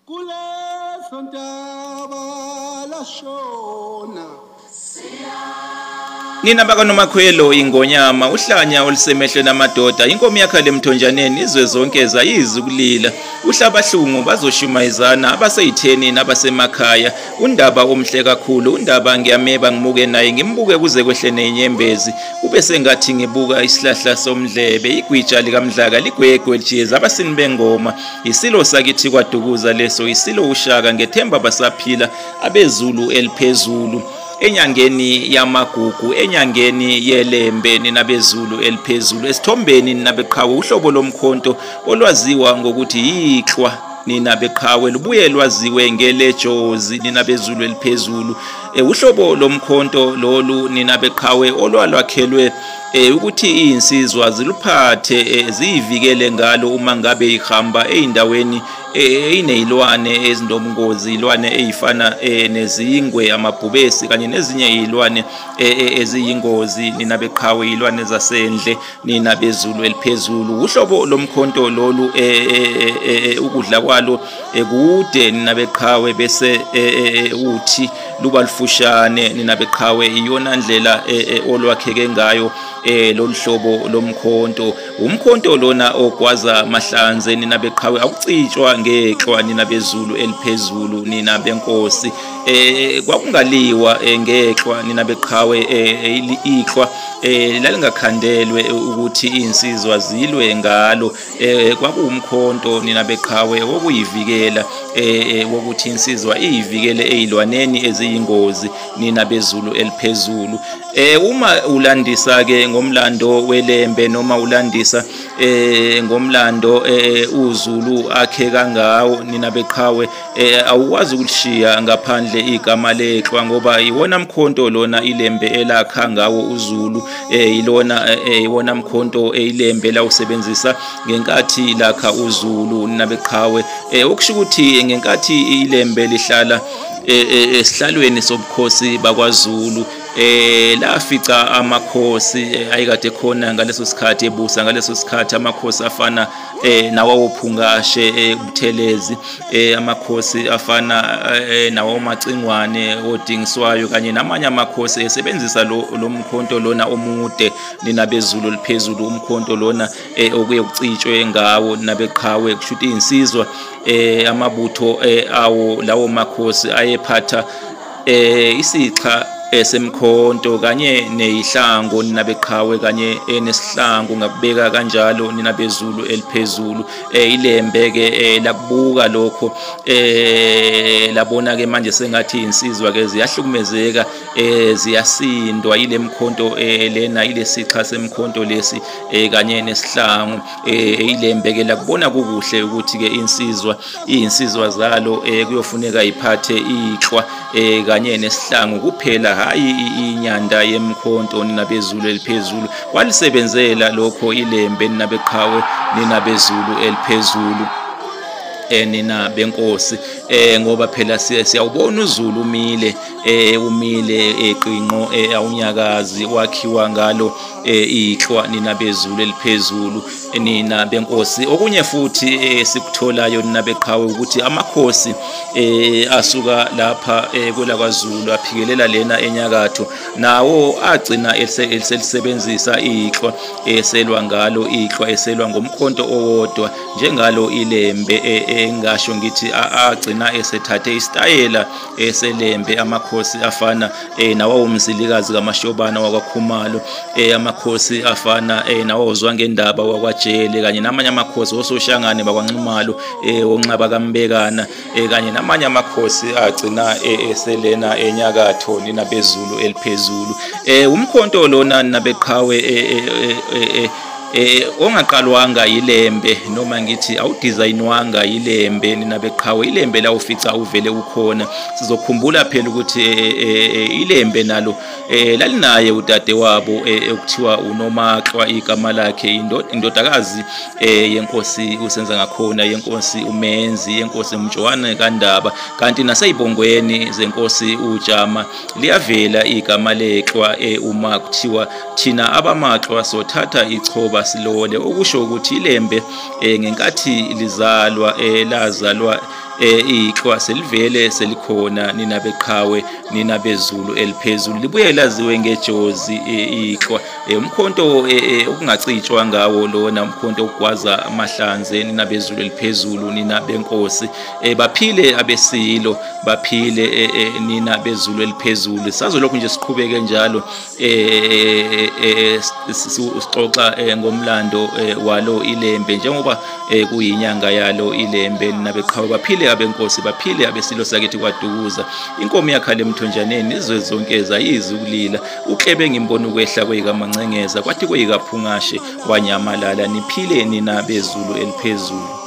Kuleso ntaba lashona. Nina bakaNomakhwelo ingonyama uhlanya olusemehlweni amadoda inkomo yakhala emthonjaneni izwe zonke zayizi ukulila uhlabahlungu bazoshumayezana abaseyitheni nabasemakhaya undaba omhle kakhulu undaba ngiyameba ngimuke naye ngimbuke kuze kwehle nenyembezi kube sengathi ngibuka isihlahla somdlebe igwitsha likamdlaka ligwegwe lijeza abasini bengoma isilo sakithi kwaDukuza leso isilo uShaka ngethemba basaphila abezulu eliphezulu enyangeni yamagugu enyangeni yelembe ninabezulu eliphezulu esithombeni ninabeqhawe uhlobo lomkhonto olwaziwa ngokuthi yiklwa nina beqhawe lubuye lwaziwe ngelejozi ninabezulu eliphezulu. Uhlobo lomkhonto lolu nina beqhawe olwalwakhelwe ukuthi izinsizwa ziluphathe ziyivikele ngalo uma ngabe ihamba eindaweni einezilwane ezinobungozi, ilwane ezifana nezingwe, amabhubesi kanye nezinye izilwane eziyingozi nina beqhawe, izilwane zasendle nina bezulu eliphezulu. Uhlobo lomkhonto lolu ukudla kwalo kude nina beqhawe, bese uthi luba lufushane nina beqhawe. Iyona ndlela olwakheke ngayo lolu hlobo lomkhonto. Umkhonto lona ogwaza mahlanze nina beqhawe, akucitshwa ngexwa nina bezulu eliphezulu nina benkosi. Kwakungaliwa ngexwa nina beqhawe, iklwa lalingakhandelwe ukuthi insizwa zilwe ngalo. Kwakuwumkhonto nina beqhawe wokuyivikela, wokuthi insizwa iyivikele ezilwaneni eziyingozi nina bezulu eliphezulu. Uma ulandisa ke ngomlando welembe noma ulandisa ngomlando uZulu akhe kangawo nina beqhawe, awukwazi ukulishiya ngaphandle igama leklwa, ngoba iwona mkhonto lona ilembe elakha ngawo uZulu. Ilona iwona mkhonto ilembe lawusebenzisa ngenkathi lakha uZulu nina beqhawe. Okusho ukuthi ngenkathi ilembe lihlala esihlalweni sobukhosi bakwaZulu, lafica amakhosi ayekade khona ngaleso sikhathi ebusa ngaleso sikhathi, amakhosi afana nawawophungashe Buthelezi, amakhosi afana nawomacingwane odingiswayo kanye namanye amakhosi esebenzisa lo mkhonto lona omude nina bezulu liphezulu, umkhonto lona okuye kucitshwe ngawo nina beqhawe. Kusho ukuthi insizwa amabutho awo lawo makhosi ayephatha isixha esemkhonto kanye nezihlangu nina beqhawe, kanye nesihlangu ngakubeka kanjalo nina bezulu eliphezulu. Ilembe ke lakubuka lokho, labona ke manje sengathi insizwa ke ziyahlukumezeka, ziyasindwa ile mkhonto lena, ile sixha semkhonto lesi kanye nesihlangu. Ilembe ke lakubona kukuhle ukuthi ke insizwa zalo kuyofuneka iphathe iklwa kanye nesihlangu kuphela, hayi inyanda yemkhonto nina bezulu eliphezulu. Walisebenzela lokho ilembe nina beqhawe nina bezulu eliphezulu nina benkosi, ngoba phela siyawubona uZulu umile, umile eqinqo, awunyakazi, wakhiwa ngalo iklwa nina bezulu eliphezulu nina benkosi. Okunye futhi esikutholayo nina beqhawe ukuthi amakhosi asuka lapha kwelakwaZulu aphikelela lena enyakatho, nawo agcina eselisebenzisa iklwa, eselwa ngalo iklwa, eselwa ngomkhonto owodwa njengalo ilembe. Engasho ngithi agcina esethathe isitayela eselembe amakhosi afana nawawumzilikazi kaMashobana wakwaKhumalo, amakhosi afana nawozwangendaba wakwaJele kanye namanye amakhosi ososhangane bakwaNxumalo, onxaba kaMbekana kanye namanye amakhosi agcina eselena enyakatho nina bezulu eliphezulu. Umkhonto lona nina beqhawe ongaqalwanga ilembe, noma ngithi awudesignwanga ilembe nina beqhawe, ilembe la ufica uvele ukhona. Sizokhumbula phela ukuthi ilembe nalo lalinaye udade wabo okuthiwa uNomaklwa igama lakhe, indodakazi yenkosi usenza ngakhona, yenkosi uMenzi, yenkosi uMjowane kaNdaba. Kanti naseyibongweni zenkosi uJama liyavela igama leklwa uma kuthiwa thina abamaklwa sothatha ichoba silole, okusho ukuthi ilembe ngenkathi lizalwa lazalwa Iklwa selivele selikhona nina beqhawe, nina bezulu eliphezulu. Libuye laziwe ngejozi iklwa, umkhonto okungacitshwa ngawo lona, umkhonto ogwaza amahlanze, nina bezulu eliphezulu, nina benkosi. Baphile abesilo, baphile nina bezulu eliphezulu. Sazolokhu nje siqhubeke njalo sixoxa ngomlando walo iLembe, njengoba kuyinyanga yalo iLembe. Nina beqhawe, baphile abenkosi, baphile abesilo sakithi kwaDukuza. Inkomo yakhala emthonjaneni, izwe zonke zayizi ukulila. Uklebe ngimbona ukwehla kweyikaMancengeza, kwathi kweyikaPhungashe wanyamalala. Niphile nina bezulu eliphezulu.